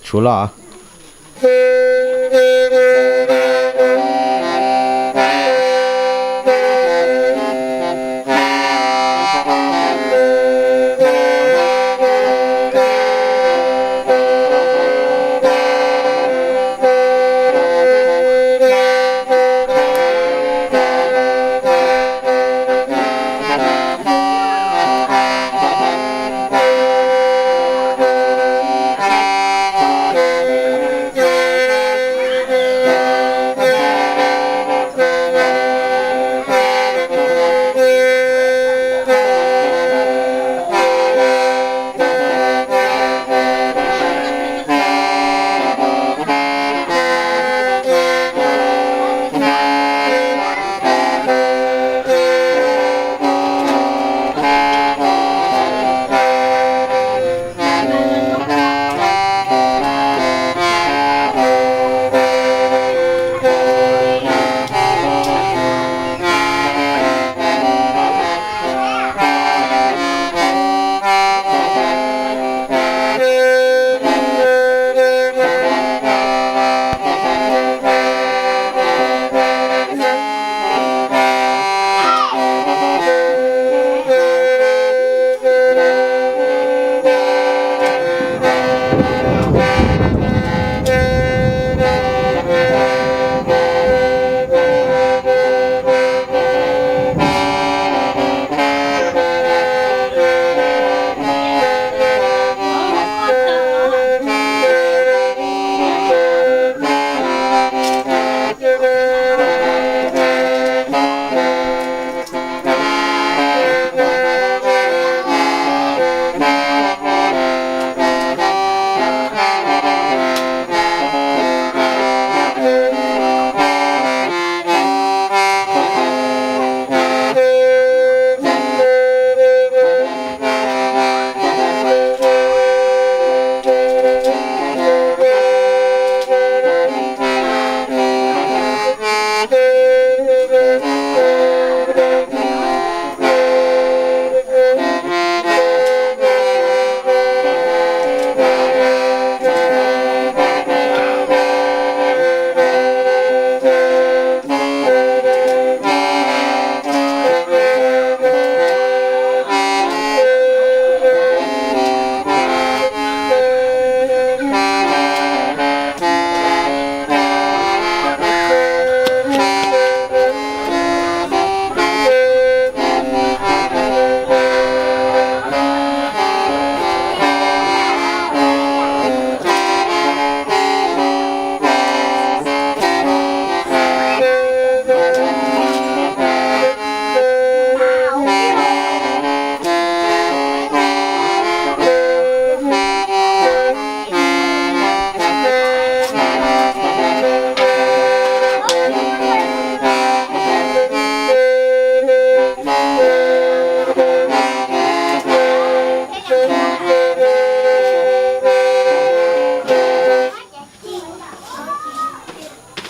Tshuav los.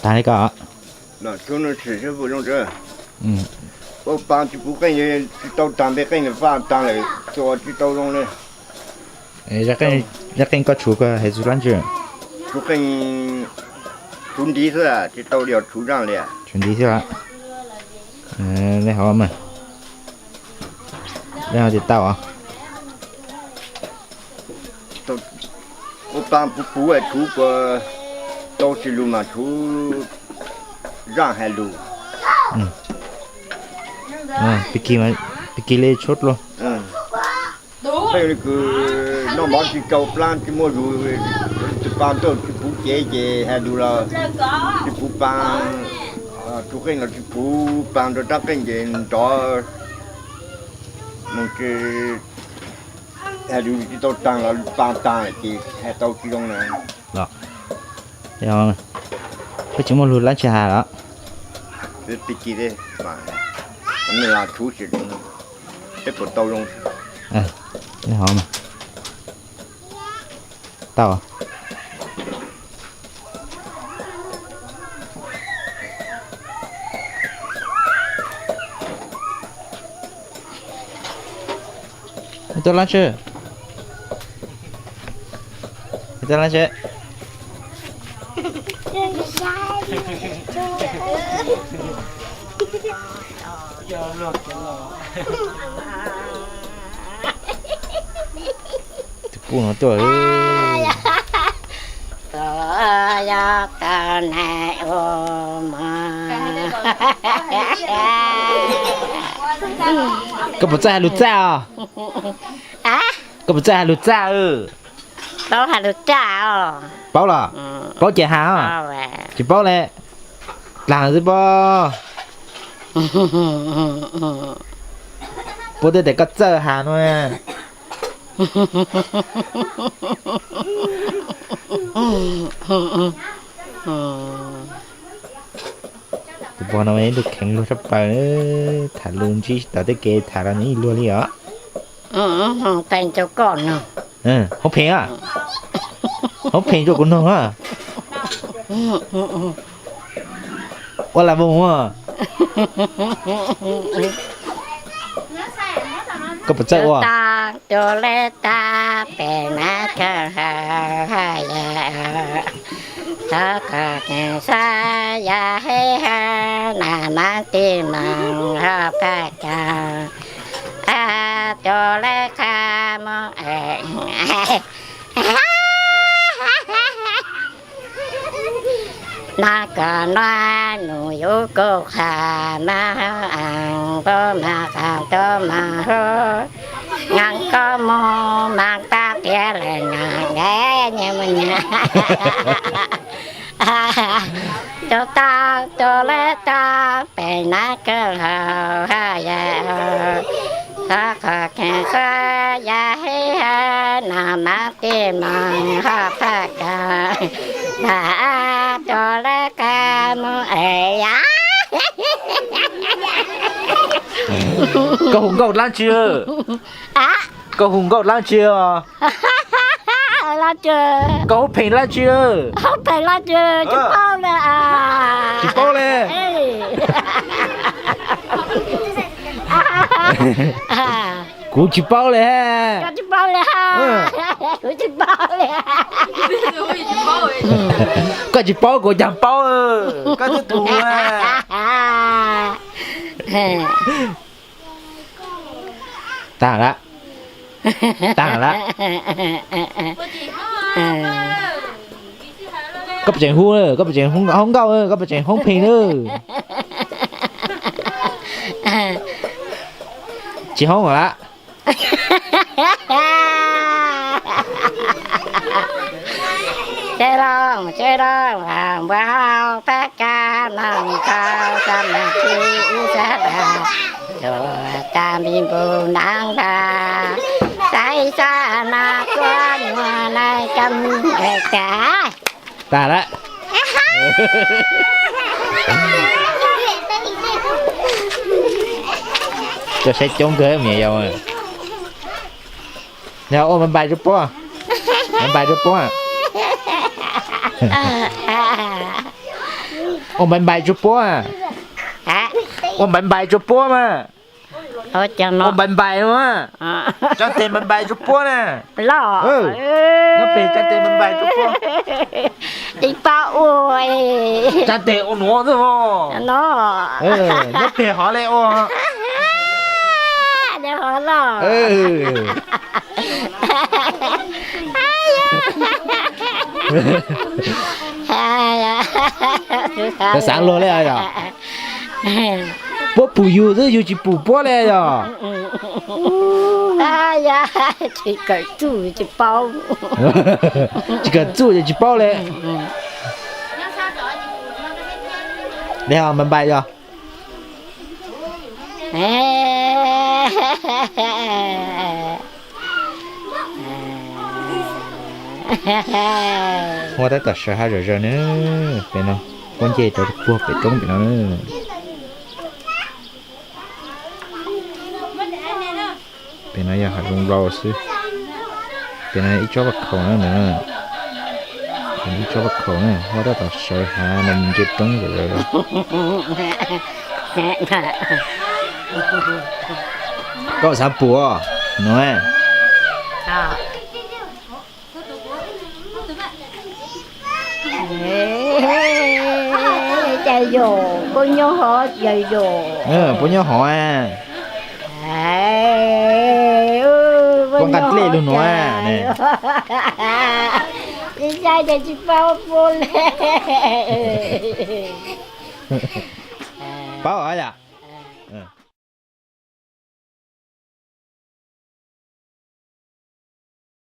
Tag li ko. Ua paas tsis puv qeej, tsis tau taag npe qeej, faj taag lawm, tsis tau zoo li. Zaj qeej koj tshuv ko hais txug dlaab tsi? Tshuv qeej, tshuv ntiv xwb, tsis tau yog tshuv zaaj li. Tshuv ntiv xwb. Leej hov mas, leej hov tsis tau. Ua paas puv puv tshuv kuas tau tsis lug mas tshuv zaaj hais lug. Pig kig li tshuv dlua. Pheej li kws noj mov tsis tsau plaab tsis muaj zug, tsis paas tau tsis puv cev ces hais lug los tsis puv paas, tshuv qeej los tsis puv paas rua rab qeej ces nrov mus tsis, hais lug tsis tau taag los paas taag ces hais tau tsis zoo na. Koj tsis muaj lug dlaab tsi has los? Pig kig, tshuv, peb puas tau zoo? Tau. Tuaj dlaab tsi? Tuaj dlaab tsi? Tus pub no tuaj. Yog tau nais ua mov. Koj puas txawj hais lus txaj os? Koj puas txawj hais lus txaj? Paub hais lus txaj os. Paub los? Paub ces has os. Tsis paub li. Dlaag xwb pob. Puab twb tias koj txawj has no. Tus pog no ib tug kheev luag tshaj plaws, tham lus ntsib tau tej kev tham los nws ib luag li os. Hoob pheem, hoob pheem rua kuv noog. Ua la voos. Koj puas txawj ua? Tus le tag pem nab kawg hawm haj yam, thov kom kheev xav yam hej hawm na mas tij moog hov paj kaag, tus le qha moog. Nab koj nuav nub yug kuv qha mas, koj mas qha tub mas hu, ngaa koj moog mas pab piav le ngaa, tus tau tus le tau pem nab kawg hawm haj yam, thov kom kheev xav yam hej hawm na mas tij moog hov paj kaag, mas tus le qha moog es yam. Koj hu nkauj dlaab tsi? Koj hu nkauj dlaab tsi os? Koj hu pheej dlaab tsi? Tsis paub le. Kuv tsis paub le. Koj tsis paub kuv caag paub, koj twb tuag. Taag lawm. Taag lawm. Koj puas tseem hu, koj puas tseem hoob nkauj, koj puas tseem hoob pheej na? Tsis hoob lawm. Tsev loo, tsev loo, npua hau pab kab noog tau xa mas tsis ib sab dag, tsuas tas npis npus ntaag ntaag, saib sab mas kuab nyuag nai kam tas. Tas lawm. Coj saib coob kawg me nyuam yaus. Yog ua npais npais rua puab, npais npais rua puab, ua npais npais rua puab, ua npais npais rua puab mas, ua npais npais mas, tso tes npais npais rua puab na. Nyob pem tso tes npais npais rua puab. Tsis paub ua. Tso tes ua nuav xwb os. Nyob pem hov le ua. Xaav luag le yog? Puab pum yug xwb yug tsis pum puab le yog? Tsis kawm txuj tsis paub. Tsis kawm txuj ces tsis paub le. Le ho npais npais yog? Huab tab tom sawv hav zom zaws na. Pem no, puab nce rau puag pem roob pem no na. Pem no yog hav zoov Nplog xwb. Pem no ib tsob vaj khaum na, ib tsob vaj khaum na, huab tab tom sawv hav no mus nce roob lawm. Koj xav pum no? Cas yom, puab nyob hov yog yom. Puab nyob hov a. Puab nqa dlej lug nuav ne. Tsis saib ces tsis paub puab le. Paub yom.